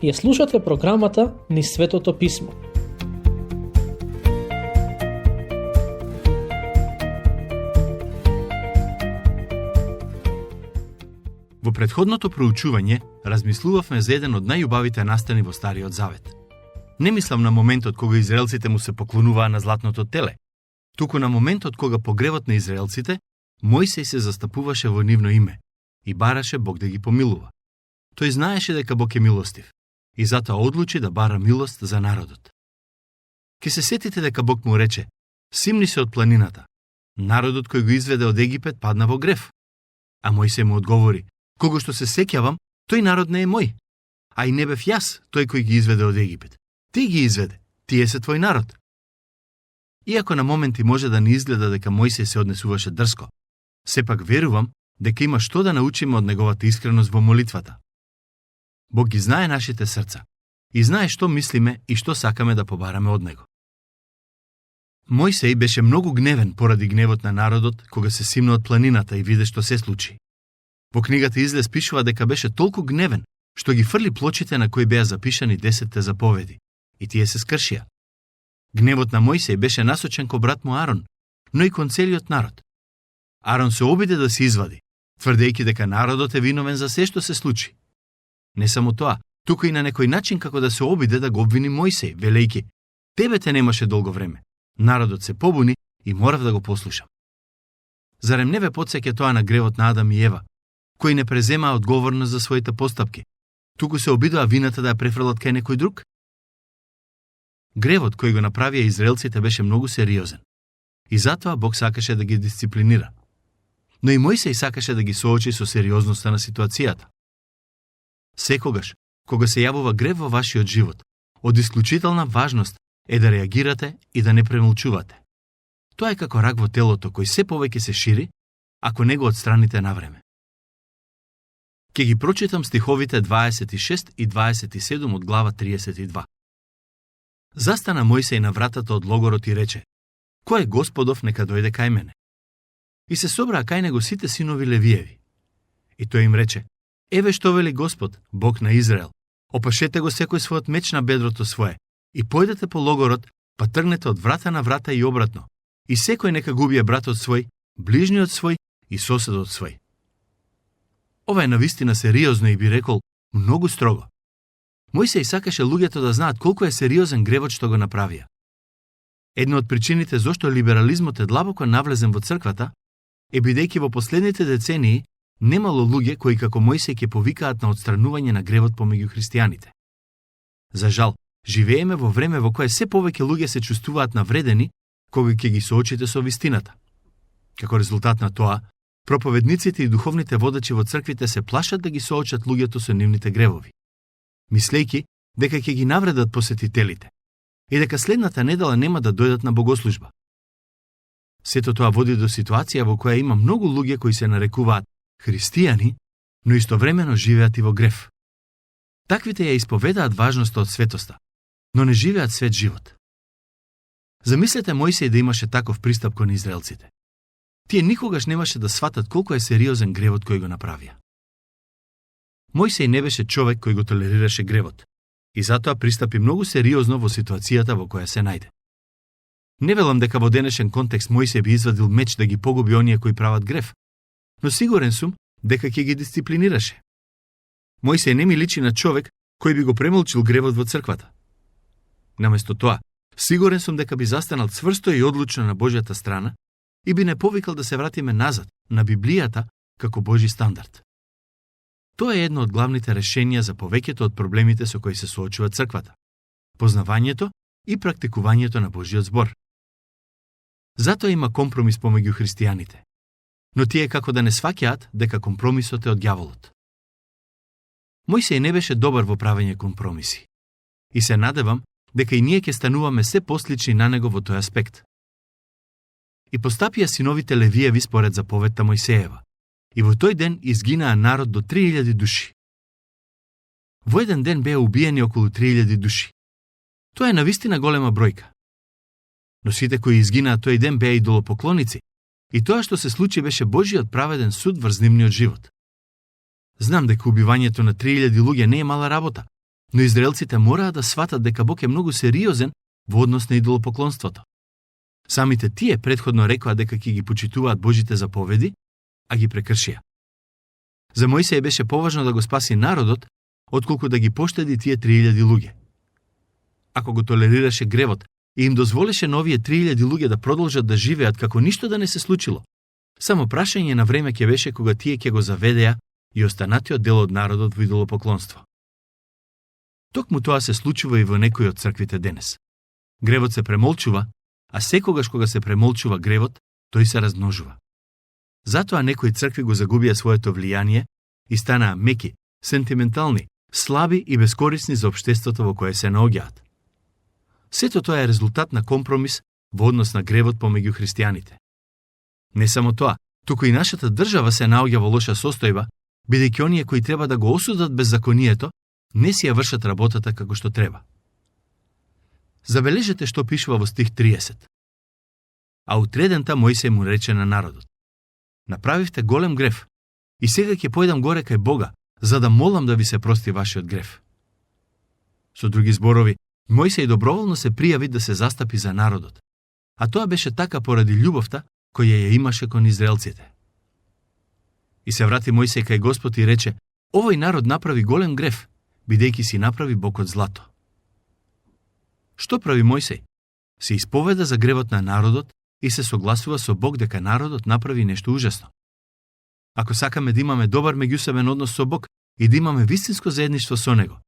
Ја слушате програмата Низ Светото Писмо. Во претходното проучување размислувавме за еден од најубавите настани во Стариот Завет. Не мислам на моментот кога израелците му се поклонуваа на златното теле, туку на моментот кога по гревот на израелците Мојсей се застапуваше во нивно име и бараше Бог да ги помилува. Тој знаеше дека Бог е милостив и затоа одлучи да бара милост за народот. Ке се сетите дека Бог му рече: "Симни се од планината." Народот кој го изведе од Египет падна во грев. А Мојсей му одговори: "Кого што се сеќавам, тој народ не е мој, а и не бев јас тој кој ги изведе од Египет. Ти ги изведе, тие се твој народ." Иако на моменти може да не изгледа дека Мојсей се однесуваше дрско, сепак верувам дека има што да научиме од неговата искреност во молитвата. Бог ги знае нашите срца и знае што мислиме и што сакаме да побараме од него. Мојсей беше многу гневен поради гневот на народот кога се симна од планината и виде што се случи. Во книгата Излез пишува дека беше толку гневен што ги фрли плочите на кои беа запишани 10 заповеди и тие се скршија. Гневот на Мојсей беше насочен кон брат му Арон, но и кон целиот народ. Арон се обиде да се извади, тврдејќи дека народот е виновен за се што се случи. Не само тоа, туку и на некој начин како да се обиде да го обвини Мојсей, велејќи: "Тебе те немаше долго време. Народот се побуни и морав да го послушам." Зарем не ве потсеќа тоа на гревот на Адам и Ева, кои не преземаа одговорност за своите постапки, туку се обидоа вината да ја префрлат кај некој друг? Гревот кој го направија израелците беше многу сериозен и затоа Бог сакаше да ги дисциплинира. Но и Мојсей сакаше да ги соочи со сериозноста на ситуацијата. Секогаш, кога се јавува грев во вашиот живот, од исклучителна важност е да реагирате и да не премолчувате. Тоа е како рак во телото кој се повеќе се шири, ако не го отстраните на време. Ке ги прочитам стиховите 26 и 27 од глава 32. Застана Мојсей на вратата од логорот и рече: "Кој е Господов, нека дојде кај мене." И се собраа кај него сите синови Левиеви. И тој им рече: "Еве што вели Господ, Бог на Израел, опашете го секој својот меч на бедрото свое и појдете по логорот, па тргнете од врата на врата и обратно, и секој нека губие братот свој, ближниот свој и соседот свој." Ова е навистина сериозно и би рекол многу строго. Мојсей сакаше луѓето да знаат колку е сериозен гревот што го направија. Една од причините зошто либерализмот е длабоко навлезен во црквата е бидејќи во последните децении немало луѓе кои како Мојсей ќе повикаат на отстранување на гревот помеѓу христијаните. За жал, живееме во време во кое се повеќе луѓе се чувствуваат навредени кога ќе ги соочите со вистината. Како резултат на тоа, проповедниците и духовните водачи во црквите се плашат да ги соочат луѓето со нивните гревови, мислејќи дека ќе ги навредат посетителите и дека следната недела нема да дојдат на богослужба. Сето тоа води до ситуација во која има многу луѓе кои се нарекуваат христијани, но истовремено живеат и во грев. Таквите ја исповедаат важноста од светоста, но не живеат свет живот. Замислете Мојсей да имаше таков пристап кон израелците. Тие никогаш немаше да сватат колку е сериозен гревот кој го направија. Мојсей не беше човек кој го толерираше гревот и затоа пристапи многу сериозно во ситуацијата во која се најде. Не велам дека во денешен контекст Мојсей би извадил меч да ги погуби оние кои прават грев, но сигурен сум дека ќе ги дисциплинираше. Мојсей не ми личи на човек кој би го премолчил гревот во црквата. Наместо тоа, сигурен сум дека би застанал цврсто и одлучно на Божјата страна и би не повикал да се вратиме назад на Библијата како Божи стандард. Тоа е едно од главните решенија за повеќето од проблемите со кои се соочува црквата: познавањето и практикувањето на Божиот збор. Затоа има компромис помеѓу христијаните, но тие како да не сваќаат дека компромисот е од ѓаволот. Мојсей не беше добар во правење компромиси и се надевам дека и ние ќе стануваме се послични на него во тој аспект. И постапија синовите Левиеви според заповедта Мојсеева, и во тој ден изгинаа народ до 3000 души. Во еден ден беа убиени околу 3000 души. Тоа е навистина голема бројка. Но сите кои изгинаа тој ден беа идолопоклоници, и тоа што се случи беше Божиот праведен суд врз нивниот живот. Знам дека убивањето на 3000 луѓе не е мала работа, Но израелците мораа да сватат дека Бог е многу сериозен во однос на идолопоклонството. Самите тие претходно рекоа дека ќе ги почитуваат Божите заповеди, а ги прекршија. За Мојсеј беше поважно да го спаси народот, отколку да ги поштеди тие 3000 луѓе. Ако го толерираше гревот и им дозволеше на овие 3000 луѓе да продолжат да живеат како ништо да не се случило, само прашање на време ќе беше кога тие ќе го заведеа и останатиот дел од народот во идолопоклонство. Токму тоа се случува и во некои од црквите денес. Гревот се премолчува, а секогаш кога се премолчува гревот, тој се размножува. Затоа некои цркви го загубија своето влијание и станаа меки, сентиментални, слаби и бескорисни за општеството во кое се наоѓаат. Сето тоа е резултат на компромис во однос на гревот помеѓу христијаните. Не само тоа, туку и нашата држава се наоѓа во лоша состојба, бидејќи оние кои треба да го осудат беззаконието, не си ја вршат работата како што треба. Забележете што пишува во стих 30. А утредента Мојсеј му рече на народот: направивте голем грев, и сега ќе појдам горе кај Бога, за да молам да ви се прости вашиот грев. Со други зборови, Мојсеј доброволно се пријави да се застапи за народот, а тоа беше така поради љубовта која ја имаше кон израелците. И се врати Мојсеј кај Господ и рече: овој народ направи голем грев, бидејќи си направи бокот злато. Што прави Мојсеј? Се исповеда за гревот на народот и се согласува со Бог дека народот направи нешто ужасно. Ако сакаме да имаме добар меѓусебен однос со Бог и да имаме вистинско заедништво со Него,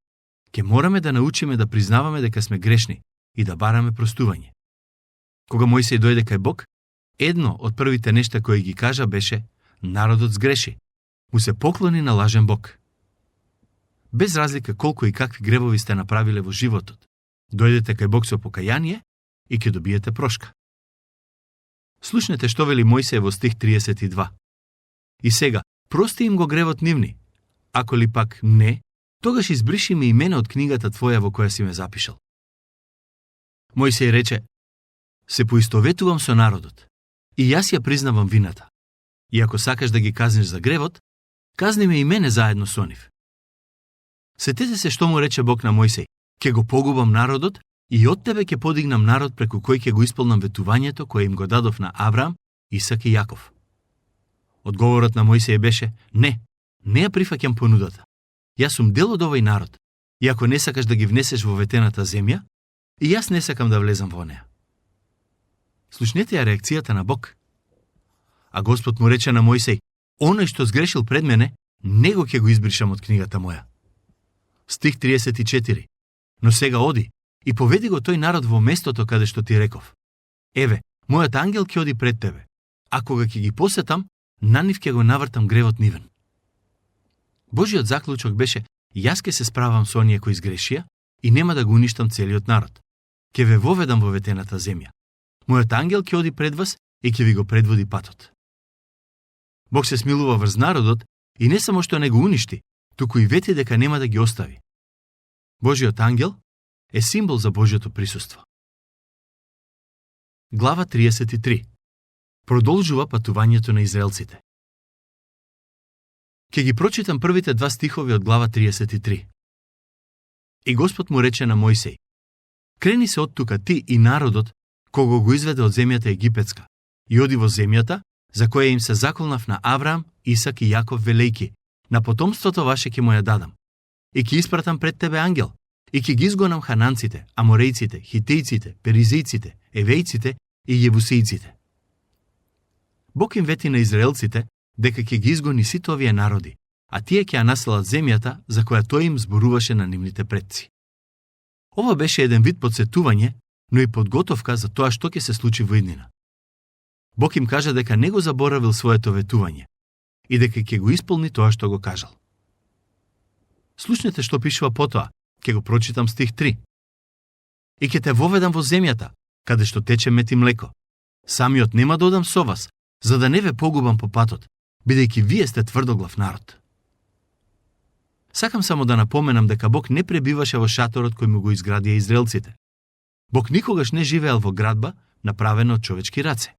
ќе мораме да научиме да признаваме дека сме грешни и да бараме простување. Кога Мојсеј дојде кај Бог, едно од првите нешта кои ги кажа беше: народот сгреши, му се поклони на лажен Бог. Без разлика колку и какви гревови сте направиле во животот, дојдете кај Бог со покаяние и ќе добиете прошка. Слушнете што вели Мојсеј во стих 32. И сега, прости им го гревот нивни, ако ли пак не, тогаш избриши ми имене од книгата твоја во која си ме запишал. Мојсеј рече: се поистоветувам со народот, и јас ја признавам вината. И ако сакаш да ги казниш за гревот, казни ме и мене заедно со нив. Сетете се што му рече Бог на Мојсеј: ќе го погубам народот и од тебе ќе подигнам народ преку кој ќе го исполнам ветувањето кое им го дадов на Авраам, Исак и Јаков. Одговорот на Мојсеј беше: не ја прифаќам понудата. Јас сум дел од овој народ, и ако не сакаш да ги внесеш во ветената земја, и јас не сакам да влезам во неа. Слушнете ја реакцијата на Бог. А Господ му рече на Мојсеј: оној што сгрешил пред мене, него ќе го избришам од книгата моја. Стих 34. Но сега оди и поведи го тој народ во местото каде што ти реков: еве, мојот ангел ќе оди пред тебе, а кога ќе ги посетам, на нив ќе го навртам гревот нивен. Божиот заклучок беше: јас ќе се справам со оние кои сгрешија и нема да го уништам целиот народ. Ќе ве воведам во ветената земја. Мојот ангел ќе оди пред вас и ќе ви го предводи патот. Бог се смилува врз народот и не само што не го уништи, туку и вети дека нема да ги остави. Божиот ангел е символ за Божиото присуство. Глава 33. Продолжува патувањето на израелците. Ќе ги прочитам првите два стихови од глава 33. И Господ му рече на Мојсеј: крени се од тука ти и народот, кого го изведе од земјата египетска, и оди во земјата, за која им се заколнав на Авраам, Исак и Јаков велејки: на потомството ваше ќе му ја дадам. И ќе испратам пред тебе ангел, и ќе ги изгонам хананците, аморејците, хитејците, перизејците, евејците и јебусејците. Бог им вети на израелците дека ќе ги изгони сите овие народи, а тие ќе ја населат земјата за која тој им зборуваше на нивните предци. Ова беше еден вид подсетување, но и подготовка за тоа што ќе се случи во иднина. Бог им кажа дека не го заборавил своето ветување и дека ќе го исполни тоа што го кажал. Слушнете што пишува потоа, ќе го прочитам стих 3. И ќе те воведам во земјата, каде што тече мед и млеко. Самиот нема да одам со вас, за да не ве погубам по патот, бидејќи вие сте тврдоглав народ. Сакам само да напоменам дека Бог не пребиваше во шаторот кој му го изградија израелците. Бог никогаш не живеел во градба, направена од човечки раце.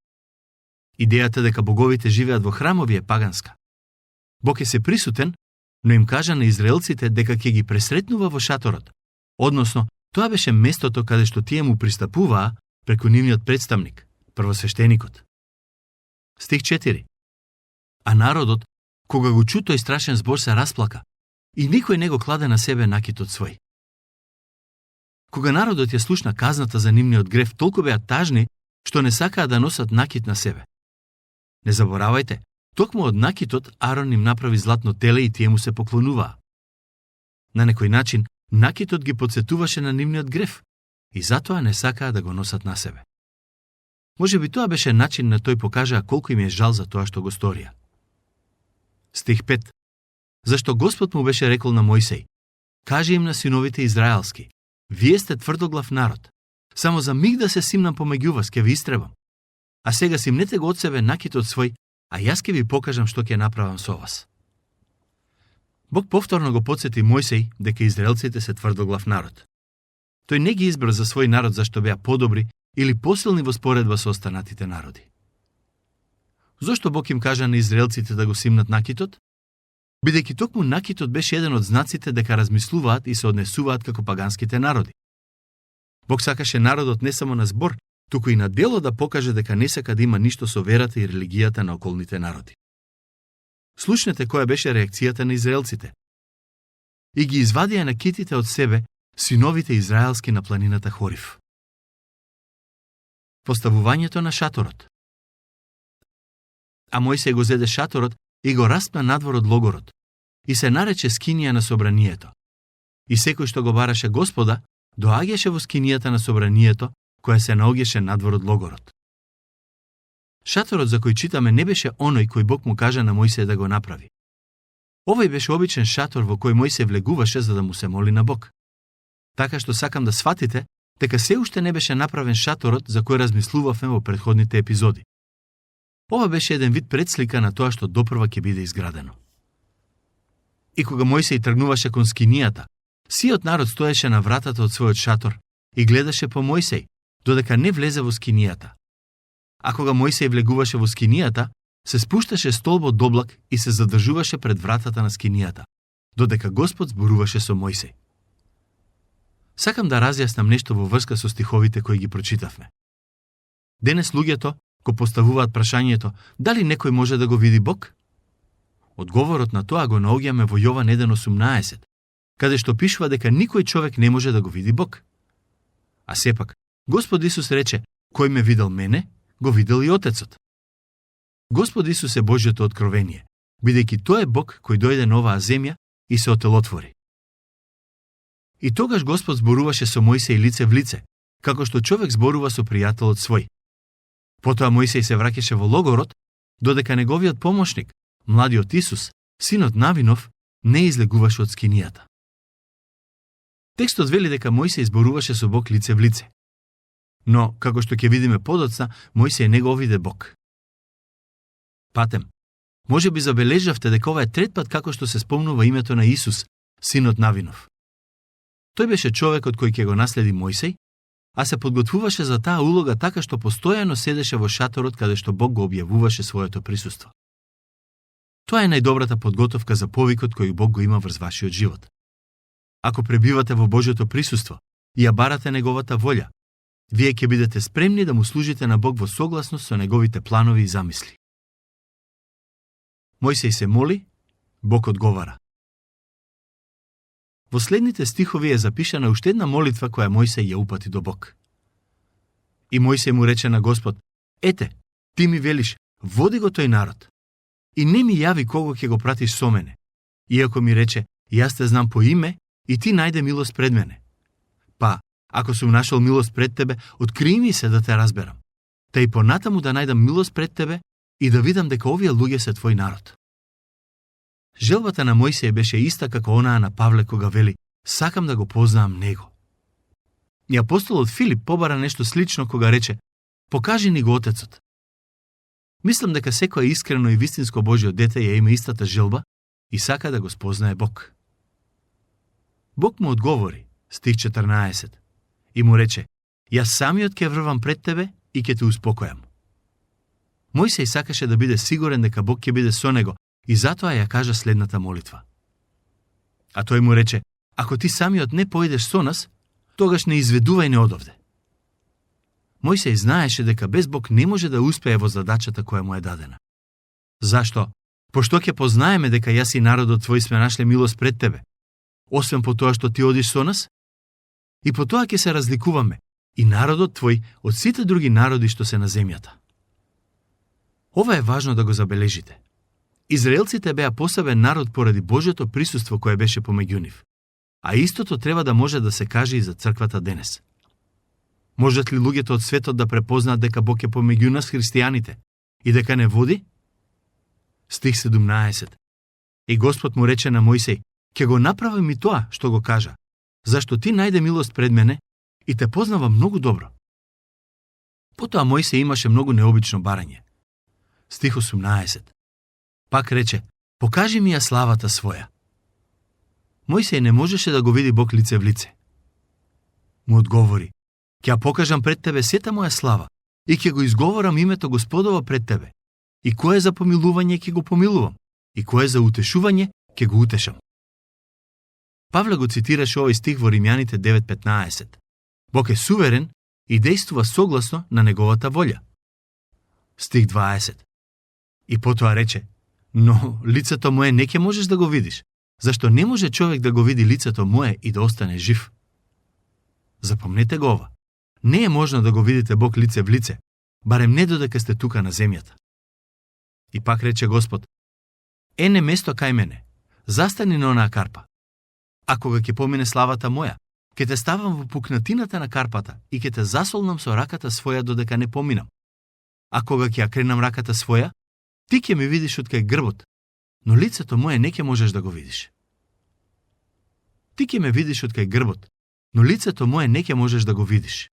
Идејата дека боговите живеат во храмови е паганска. Бог е се присутен, но им кажа на израелците дека ќе ги пресретнува во шаторот, односно, тоа беше местото каде што тие му пристапуваа преку нивниот представник, првосвештеникот. Стих 4. А народот, кога го чу тој страшен збор, се расплака и никој не го кладе на себе накитот свој. Кога народот ја слушна казната за нивниот грев, толку беа тажни што не сакаа да носат накит на себе. Не заборавајте, токму од накитот Арон им направи златно теле и тие му се поклонуваа. На некој начин, накитот ги потсетуваше на нивниот грев и затоа не сакаа да го носат на себе. Може би тоа беше начин на тој покажа колку им е жал за тоа што го сторија. Стих 5. Зашто Господ му беше рекол на Мојсей: кажи им на синовите израелски: вие сте тврдоглав народ. Само за миг да се симнам помеѓу вас, ќе ви истребам. А сега симнете го од себе накитот свој, а јас ќе ви покажам што ќе направам со вас. Бог повторно го потсети Мојсей дека израелците се тврдоглав народ. Тој не ги избра за свој народ зашто беа подобри или посилни во споредба со останатите народи. Зошто Бог им кажа на израелците да го симнат накитот? Бидејќи токму накитот беше еден од знаците дека размислуваат и се однесуваат како паганските народи. Бог сакаше народот не само на збор, туку и на дело да покаже дека не сака да има ништо со верата и религијата на околните народи. Слушнете која беше реакцијата на израелците. И ги извадија накитите од себе синовите израелски на планината Хорив. Поставувањето на шаторот. А Мојсей го зеде шаторот и го распна надвор од логорот и се нарече скинија на собранието. И секој што го бараше Господа, доаѓаше во скинијата на собранието, која се наоѓаше надвор од логорот. Шаторот за кој читаме не беше оној кој Бог му кажа на Мојсей да го направи. Овој беше обичен шатор во кој Мојсей влегуваше за да му се моли на Бог. Така што сакам да сватите дека се уште не беше направен шаторот за кој размислувавме во претходните епизоди. Ова беше еден вид предслика на тоа што допрва ќе биде изградено. И кога Мојсей тргнуваше кон скинијата, сиот народ стоеше на вратата од својот шатор и гледаше по Мојсей, додека не влезе во скинијата. А кога Мојсей влегуваше во скинијата, се спушташе столб од облак и се задржуваше пред вратата на скинијата, додека Господ зборуваше со Мојсей. Сакам да разјаснам нешто во врска со стиховите кои ги прочитавме. Денес луѓето го поставуваат прашањето дали некој може да го види Бог? Одговорот на тоа го наоѓаме во Јован 1:18, каде што пишува дека никој човек не може да го види Бог. А сепак, Господ Исус рече: кој ме видел мене, го видел и Отецот. Господ Исус е Божјото откровение, бидејќи тој е Бог кој дојде на оваа земја и се отелотвори. И тогаш Господ зборуваше со Мојсей лице в лице, како што човек зборува со пријателот свој. Потоа Мојсей се враќаше во логорот, додека неговиот помошник, младиот Исус, синот Навинов, не излегуваше од скинијата. Текстот вели дека Мојсей зборуваше со Бог лице в лице. Но, како што ќе видиме подоцна, Мојсей не го виде Бог. Патем, може би забележавте дека ова е трет пат како што се спомнува името на Исус, синот Навинов. Тој беше човекот кој ќе го наследи Мојсей, а се подготвуваше за таа улога така што постојано седеше во шаторот каде што Бог го објавуваше своето присуство. Тоа е најдобрата подготовка за повикот кој Бог го има врз вашиот живот. Ако пребивате во Божјото присуство и ја барате неговата волја, вие ќе бидете спремни да му служите на Бог во согласност со неговите планови и замисли. Мојсей се моли, Бог одговара. Во следните стихови е запишана уште една молитва која Мојсей ја упати до Бог. И Мојсей му рече на Господ: ете, ти ми велиш, води го тој народ. И не ми јави кого ќе го пратиш со мене. Иако ми рече, јас те знам по име и ти најде милост пред мене. Па, ако сум нашол милост пред тебе, откри ми се да те разберам. Та и понатаму да најдам милост пред тебе и да видам дека овие луѓе се твој народ. Желбата на Мојсей беше иста како онаа на Павле кога вели: сакам да го познаам него. И апостолот Филип побара нешто слично кога рече: покажи ни го Отецот. Мислам дека секој искрено и вистинско Божјо дете ја има истата желба и сака да го спознае Бог. Бог му одговори, стих 14, и му рече: јас самиот ќе врвам пред тебе и ќе те успокојам. Мојсей сакаше да биде сигурен дека Бог ќе биде со него и затоа ја кажа следната молитва: А тој му рече, ако ти самиот не поидеш со нас, тогаш не изведувај не одовде. Мојсей знаеше дека без Бог не може да успее во задачата која му е дадена. Зашто? Пошто ќе познаеме дека јас и народот твој сме нашле милост пред тебе, освен по тоа што ти одиш со нас, и по тоа ќе се разликуваме, и народот твој од сите други народи што се на земјата. Ова е важно да го забележите. Израелците беа посебен народ поради Божјото присуство кое беше помеѓу нив. А истото треба да може да се каже и за црквата денес. Можат ли луѓето од светот да препознаат дека Бог е помеѓу нас христијаните и дека не води? Стих 17. И Господ му рече на Мојсей, ќе го направам и тоа што го кажа, зашто ти најде милост пред мене и те познава многу добро. Потоа Мојсей имаше многу необично барање. Стих 18. Пак рече, покажи ми ја славата своја. Мојсей не можеше да го види Бог лице в лице. Му одговори, ќе ја покажам пред тебе сета моја слава и ќе го изговорам името Господово пред тебе. И кое за помилување ќе го помилувам, и кое за утешување ќе го утешам. Павле го цитираше овој стих во Римјаните 9:15. Бог е суверен и действува согласно на неговата волја. Стих 20. И потоа рече, но лицето мое не ќе можеш да го видиш, зашто не може човек да го види лицето мое и да остане жив. Запомнете го ова. Не е можно да го видите Бог лице в лице, барем не додека сте тука на земјата. И пак рече Господ, ене место кај мене, застани на онаа карпа. А кога ќе помине славата моја, ќе те ставам во пукнатината на карпата и ќе те засолнам со раката своја додека не поминам. А кога ќе ја кренам раката своја, ти ќе ме видиш од кај грбот, но лицето моје не ќе можеш да го видиш. Ти ќе ме видиш од кај грбот, но лицето моје не ќе можеш да го видиш.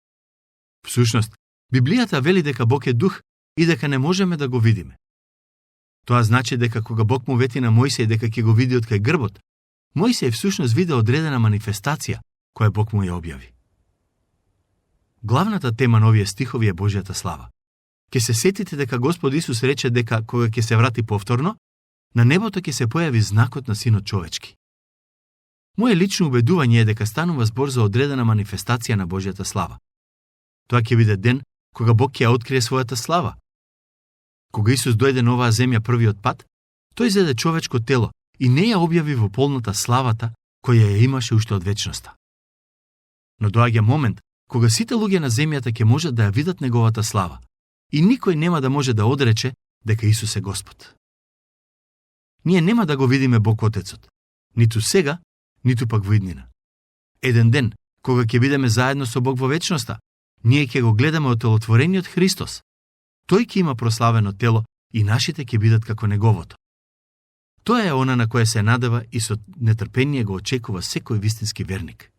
Всушност, Библијата вели дека Бог е дух и дека не можеме да го видиме. Тоа значи дека кога Бог му вети на Мојсей дека ќе го види од кај грбот, Мојсей всушност виде одредена манифестација која Бог му ја објави. Главната тема на овие стихови е Божјата слава. Ке се сетите дека Господ Исус рече дека кога ќе се врати повторно, на небото ќе се појави знакот на Синот човечки. Моje лично убедување е дека станува збор за одредена манифестација на Божјата слава. Тоа ќе биде ден кога Бог ќе ја открие својата слава. Кога Исус дојде на оваа земја првиот пат, тој зеде човечко тело и не ја објави во полната славата која ја имаше уште од вечноста. Но доаѓа момент кога сите луѓе на земјата ќе можат да ја видат неговата слава и никој нема да може да одрече дека Исус е Господ. Ние нема да го видиме Бог Отецот, ниту сега, ниту пак во иднина. Еден ден, кога ќе бидеме заедно со Бог во вечноста, ние ќе го гледаме отелотворениот Христос. Тој ќе има прославено тело и нашите ќе бидат како неговото. Тоа е она на кое се надева и со нетрпение го очекува секој вистински верник.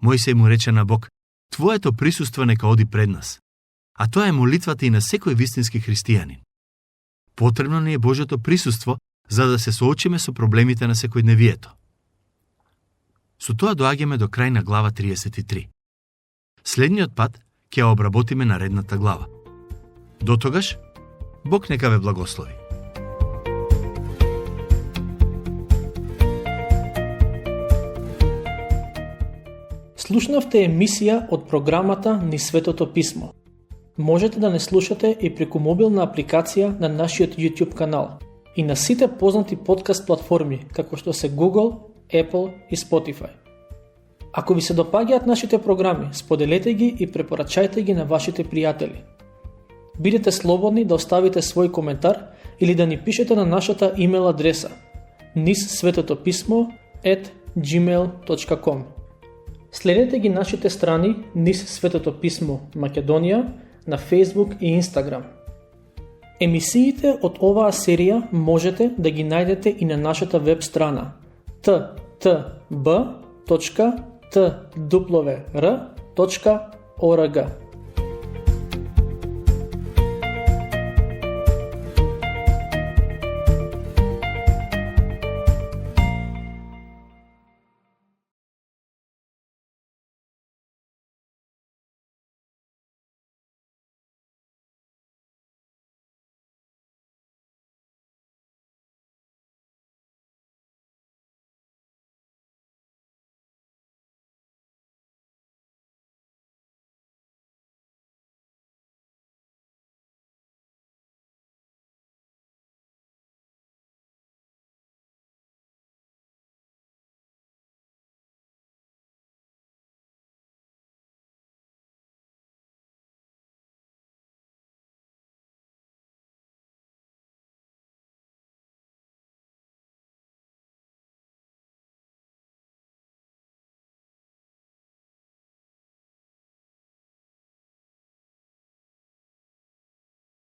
Мојсей му рече на Бог, Твоето присуство нека оди пред нас. А тоа е молитвата и на секој вистински христијанин. Потребно ни е Божјото присуство за да се соочиме со проблемите на секојдневието. Со тоа доаѓаме до крај на глава 33. Следниот пат ќе ја обработиме наредната глава. Дотогаш, Бог нека ве благослови. Слушнавте емисија од програмата Низ Светото Писмо. Можете да не слушате и преку мобилна апликација на нашиот YouTube канал и на сите познати подкаст платформи, како што се Google, Apple и Spotify. Ако ви се допаѓаат нашите програми, споделете ги и препорачајте ги на вашите пријатели. Бидете слободни да оставите свој коментар или да ни пишете на нашата имейл адреса nizsvetopismo@gmail.com. Следете ги нашите страни Низ Светото Писмо Македонија на Facebook и Instagram. Емисиите од оваа серија можете да ги најдете и на нашата веб страна ttb.twr.org.